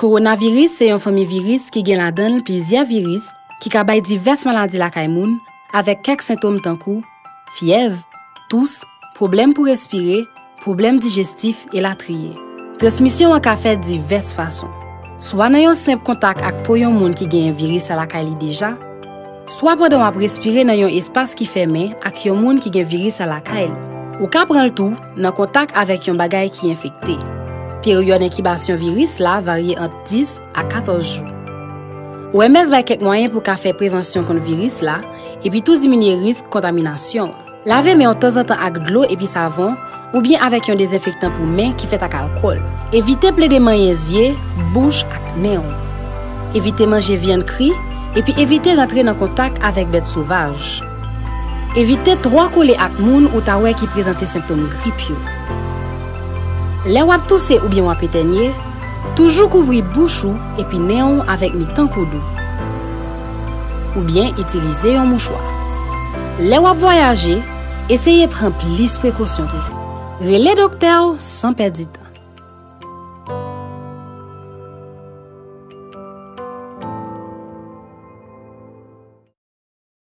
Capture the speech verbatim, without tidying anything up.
Kowonaviris se yon fanmi viris ki gen ladan l plizyè viris ki ka bay divès maladi lakay moun, avèk kèk sentòm tankou fyèv, tous, pwoblèm pou respire, pwoblèm dijestif, elatriye. Transmisyon an ka fèt divès fason. Swa nan yon senp kontak ak po yon moun ki genyen viris la lakay li deja, swa pandan w ap respire nan yon espas ki fèmen ak yon moun ki gen viris la lakay li. Ou ka pran l tou nan kontak avèk yon bagay ki enfekte. Peryòd enkibasyon viris la varye ant dis a katòz jou. O M S bay kèk mwayen pou w ka fè prevansyon kont viris la, epi tou diminye risk kontaminasyon an. Lave men w tanzantan ak dlo epi savon, oubyen avèk yon dezenfektan pou men ki fèt ak alkòl. Evite plede manyen zye, bouch ak nen w. Evite manje vyann kri, epi evite rantre nan kontak avèk bèt sovaj. Evite twò kole ak moun ou ta wè ki prezante sentòm grip yo. Lè w ap touse oubyen w ap etènye, toujou kouvri bouch ou epi nen w avèk mitan koud ou. Oubyen itilize yon mouchwa. Lè w ap vwayaje, eseye pran plis prekosyon toujou. Rele doktè w san pèdi tan.